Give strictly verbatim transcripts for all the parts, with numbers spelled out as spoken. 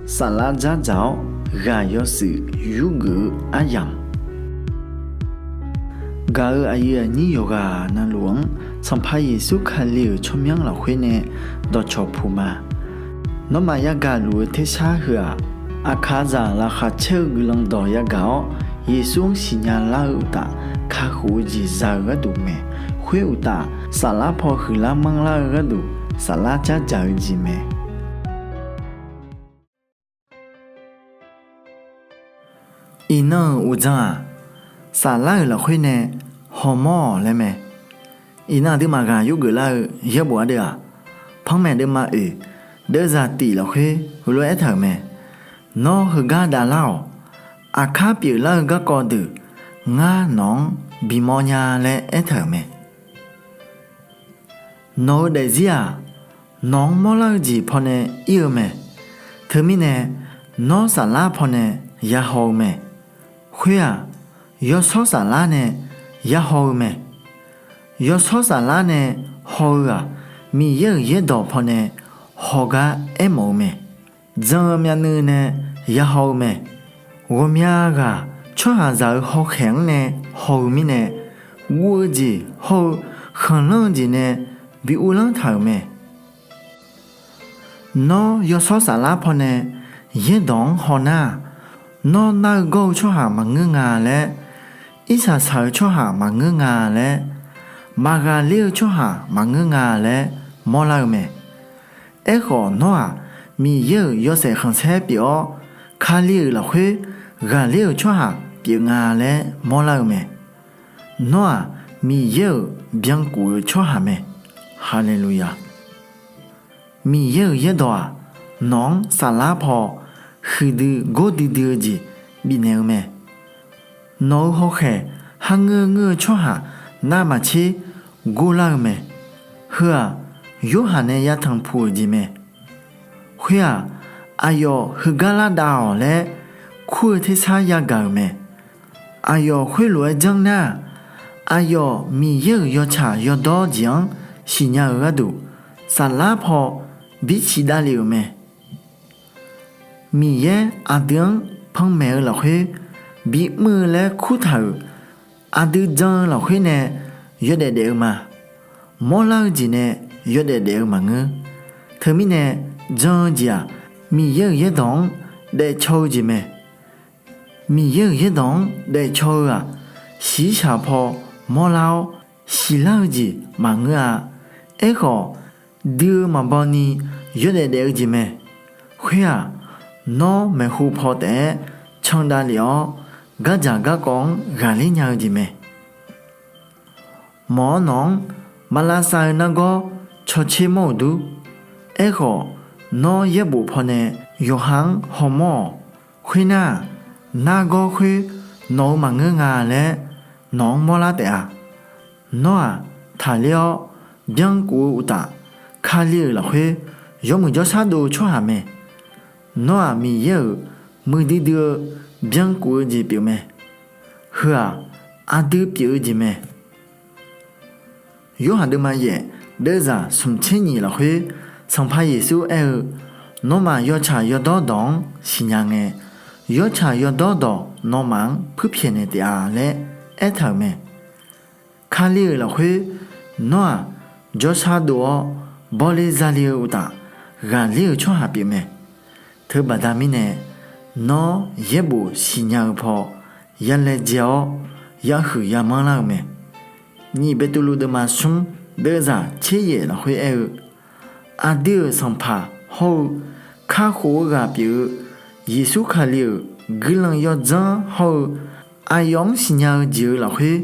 Saflar dzardzaq-awr ghaq yawshuif yurgeuf-eu aryamq, gaq-euq aqyuif aqnyir yawqghaq navluf-anr Sanqpaq Yeqsur Kali-euq tsawrmyanr lafkhoer nae dawqcawq puq ma. Nawmaf yagaq luf-eu tersar heu-aq, aqkaqzaq laqkhaq caer-eu guiqlanq dawq yagaq-awr, Yeqsur-anr siqnya lar-eu uqtaf, kakhof-eu jeq za-eu gharduq mae. Khoer uqtaf, saflar paw huiqlar manrlar-eu gharduq, saflar dzardzaq-eu jeq mae. Iqnan-euq uqdzan-aq, saflar-euq lafkhoer nae hawmawr-awq laer mae. Iqnan aqduimaf ghaq yurgeuf lar-eu yaerbof ardeuv-aq, panmaeq deuvma oeq, deuvzaq tif lafkhoer heulof-aer aertaq-euq mae. Nawr heugar davlar-awq. Aqkar pyeuflar-eu garkawv deuq ngar nawq-anr bimawr nya laer aertaq-euq mae. Nawq-eu daefzir-aq, nawq-anr mawrlar-eu jeq pawnae ir-eu mae. Teumirnae, nawr saflar pawnae yahaw-eu mae. Khoer-aq, yawshawr saflar nae yahaw-eu mae. Yawshawr saflar nae haw-eu-aq, Miqyaer-euq yaerdawq pawnae hawgar aermawf-eu mae. Jan-eu myavnuiv nae yahaw-eu mae. Ghawqmya ghaq tsawrhaqzaq-eu hawkhaeq-anr nae haw-eu mirnae, guv-eu jeq hawr-eu khanqlanr-eu jeq nae bi uvlanr taq-euq mae. Nawr yawshawr saflar pawnae yaerdawq-anr hawnar-aq, nawr nar-eu gawr-eu tsawrhaq maqngeur nga laer, irsaq saq-eu tsawrhaq maqngeur nga laer, maqghaqler-eu tsawrhaq maqngeur nga laer mawrlar-eu mae. Aerkhawf, nawr-aq, Miqyaer-euq yawshaef khanqsaer pyeuf-awr, Kali-euq lafkhoer ghaqler-euq tsawrhaq pyeuf nga laer mawrlar-eu mae. Nawr-aq, Miqyaer-euq byankuf-eu tsawrhaq mae. Haleluya! Miqyaer-euq yaerdawq-aq, nawq-anr saflar paw huiqdui gordui dui-eu jeq bifnaeq-eu mae. Nawq-eu hawkhaeq, kharngeur ngeur-eu tsawrhaq navmaqtser gorlar-eu mae. Heu-aq, Yorhaq nae yatanq puq-euq jeq mae. Khoer-aq, aqyawf heugar lar dav-awq laer kur-eu tersar yagaq-euq mae. Aqyawf khoerlof-aer janr nar-aq, aqyawf Miqyaer-euq yawtsaq yawdawr jeq-anr siqnya-eu gharduq, saflar paw bi ciqdav lef-euq mae. Miqyaer aqdui-anr panmaeq-eu lafkhoer bimr-eu laer kurtaq-euq, aqdui jan-eu lafkhoer nae yawdaef daef-eu ma. Mawrlar-eu jeq nae yawdaef daef-eu maqngeur. Teumirnae, jan-eu jeq-aq, Miqyaer-euq yaerdawq-anr daefcaw-eu jeq mae. Miqyaer-euq yaerdawq-anr daefcaw-eu-aq, shiqshaq paw mawrlar-awr, siqlar-eu jeq maqngeur-a. Aerkhawf, dui-eu maqbaw ni yawdaef daef-eu jeq mae. Khoer-aq, nawr maeqhu paw taef-aer candav lef-awr, gardzaq garkawv-anr ghaqler nya-eu jeq mae. Mawq-awr nawq-anr maq lavsav-eu nargawr cawtser mawr-euq dur. Aerkhawf, nawr yaerbof pawnae yawqha-anr hawmawr-awq. Khoernar-aq, nargawr khoer nawq-eu maqngeur nga laer nawq-anr mawrlar taef-a. Nawr-aq, taqler-awr byankuf-eu uqtaf, Kali-euq lafkhoer yawmuiq jawrshar dov-eu tsawrhaq mae. Nawr-aq, Miqyaer-euq muiqdui dui-eu byankuf-eu jeq pyeufmae. Heu-aq, aqdui pyeuf-eu jeq mae. Yorhaq deuvma yaef, deuvzaq smq tser nyiq lafkhoer, Sanqpaq Yeqsur aer-eu, Nawmaf yawtsaq yawdawr dawq-anr siqnya ngae, yawtsaq yawdawr dawq nawmaf-anr puirpyaeq naeq taef-a laer aertaq-euq mae. Kali-euq lafkhoer nawr-aq, jawrshar dov-awr bawle zale-eu uqtaf, ghaqler-euq tsawrhaq pyeufmae. Teubaqda mirnae, nawr yaerbof siqnya-eu paw yalaejae-awr yahuiq yamanr lar-eu mae. Nyiq Beqtuvluv deuvma smr deuvzaq tser yaef lafkhoer aer-eu, aqdui-euq Sanqpaq hawr-eu kakhof-eu ghaq pyeuf-eu Yeqsur Kali-euq guiqlanq yawdzanr hawr-eu aqyawf-anr siqnya-eu jeq-euq lafkhoer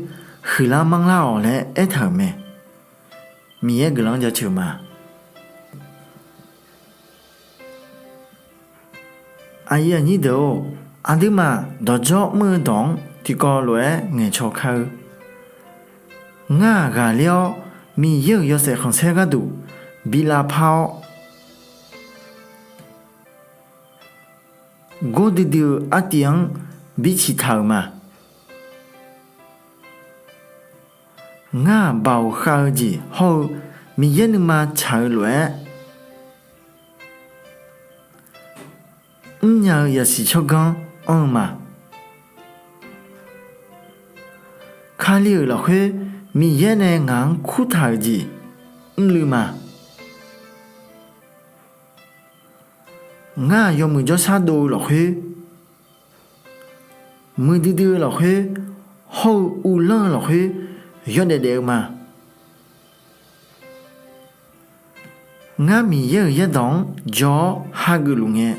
huiqlar manrlar-awq laer aertaq-euq mae. Miqyaer guiqlanq-anr jaceuq ma. Aqyuif aqnyir deuq-or, aqduimaf dawqdzawr mr-eu dawq-anr tiqkawv lof-aer ngaeqcaw kar-eu. Ngar-aq ghaqler-awr Miqyaer-euq yawshaef khanqsaer gharduq bi lavpar-awr, gordui dui-eu artiv-anr biciq taq-euq ma. Ngar-aq baoq khav-eu jeq hawr-eu Miqyaer nuima tsaq-eu lof-aer, mrnya-eu yasiq tsawrganr anr-eu ma. Kali-euq lafkhoer Miqyaer nae ngaq-anr kurtaq-euq jeq mrluiv ma. Ngar-aq yawmuiq jawrshar dov-eu lafkhoer, muiqdui dui-eu lafkhoer, hawr-eu uvlanr-eu lafkhoer yawdaef daef-eu ma. Ngar Miqyaer-euq yaerdawq-anr jawr-awr hageuf luf ngae,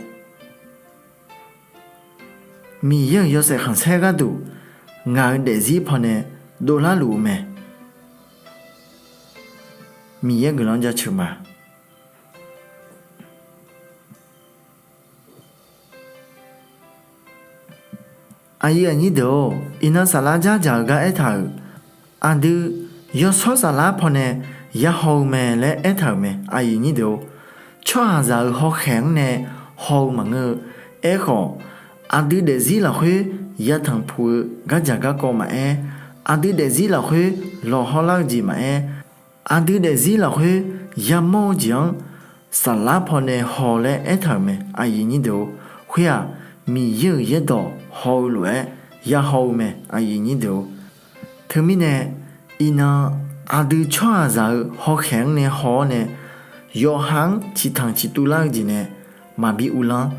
Miqyaer-euq yawshaef khanqsaer gharduq ngaq-euq daefzir pawnae dovlar luf-eu mae. Miqyaer guiqlanq jaceuq ma. Aqyuif aqnyir deuq-or, iqnan saflar jardzaq-eu gar aertaq-euq, aqdui yawshawr saflar pawnae yahaw-eu mae laer aertaq-euq mae. Aqyuif nyir deuq-or, tsawrhaqzaq-euq hawkhaeq-anr nae haw-eu maqngeur-eu. Aerkhawf, aqdui daefzir lafkhoer yatanq puq-eu gardzaq garkawv maqaer, aqdui daefzir lafkhoer lawqhaw lar-eu jeq maqaer, aqdui daefzir lafkhoer yamawr-eu jeq-anr saflar pawnae haw laer aertaq-euq mae. Aqyuif nyir deuq-or, khoer-aq Miqyaer-euq yaerdawq haw-eu lof-aer yahaw-eu mae. Aqyuif nyir deuq-or, teumirnae iqnan aqdui tsawrhaqzaq-eu hawkhaeq-anr nae haw-awr nae yawqha-anr ciqtanq ciqtuv lar-eu jeq nae maqbi uvlanr.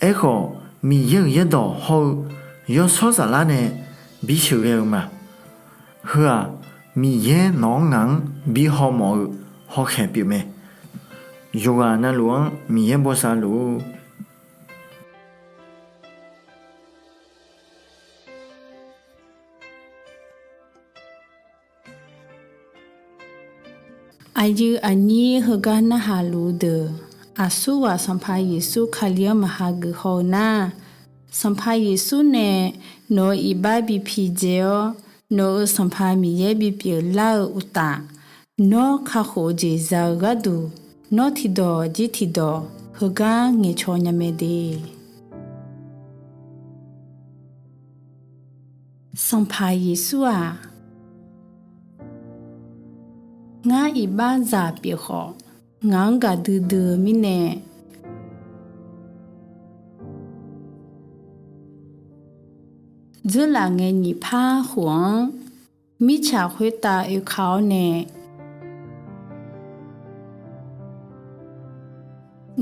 Aerkhawf, Miqyaer-euq yaerdawq hawr-eu yawshawr saflar nae bisheuqghae-eu ma. Heu-aq, Miqyaer nawq-anr ngaq-anr bi hawmawf-eu hawkhaeq pyeufmae. Yawqghaq navluf-anr Miqyaer bosav luf-ur. Aqyuif aqnyir heugar narhaq luf-eu deuq, aqsurghaq Sanqpaq Yeqsur Kali-anr maqha geuf haw-eu nar, Sanqpaq Yeqsur nae nawq-euq iqbax bi pidzae-awr, nawq-euq Sanqpaq Miqyaer bipyeuf lar-eu uqtaf, nawr kakhof-eu jeq za-eu gharduq, nawr tiqdawq jir tiqdawq heugar ngaeqcaw nya mae de. Sanqpaq Yeqsur-aq, ngar iqbaxzaq pyeuf khawf, ngaq-anr gaqdui dui-eu mirnae, dzeurlaf ngae nyiq par khof-anr mirtsaq khoertav oeka-awr nae,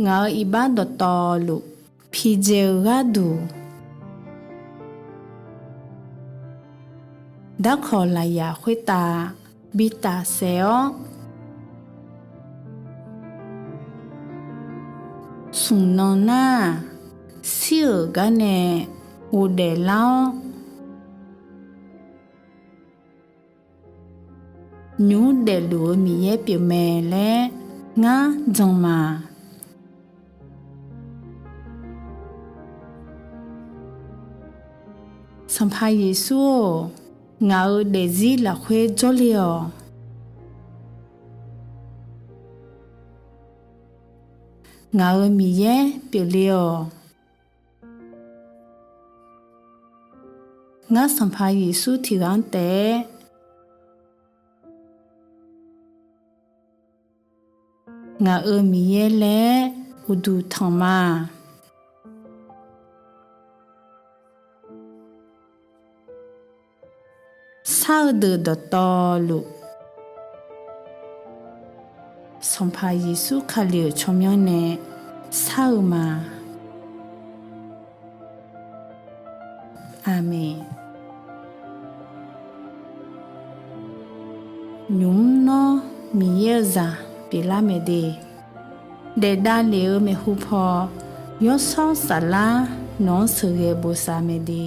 ngaq-euq iqbax dawqtawvluf pidzae-eu gharduq, darkawq lafyaq khoertav bi tafsaef-awr, smq nan nar-aq, shir-euq gar nae ghofdaef lar-awr, nymq mr daefluf-eu Miqyaer pyeufmae laer ngar jan ma. Sanqpaq Yeqsur-or, ngaq-euq daefzir lafkhoer jawrle-awq. Ngaq-euq Miqyaer pyeufle-awq. Ngar Sanqpaq Yeqsur tiqghaq-anr taef-aer ngaq-euq Miqyaer laer uqduq tanq ma. Shar-eu deuq dawqtawvluf, Sanqpaq Yeqsur Kali-euq tsawrmyanr nae shar-eu ma. Aqmeq. Nymq mr nawr Miqyaer-eu zaq pyeuflar mae de, daef davlef-eu maeqhu paw, Yawshawr Saflar nawq-anr sheuqghae bosav mae de.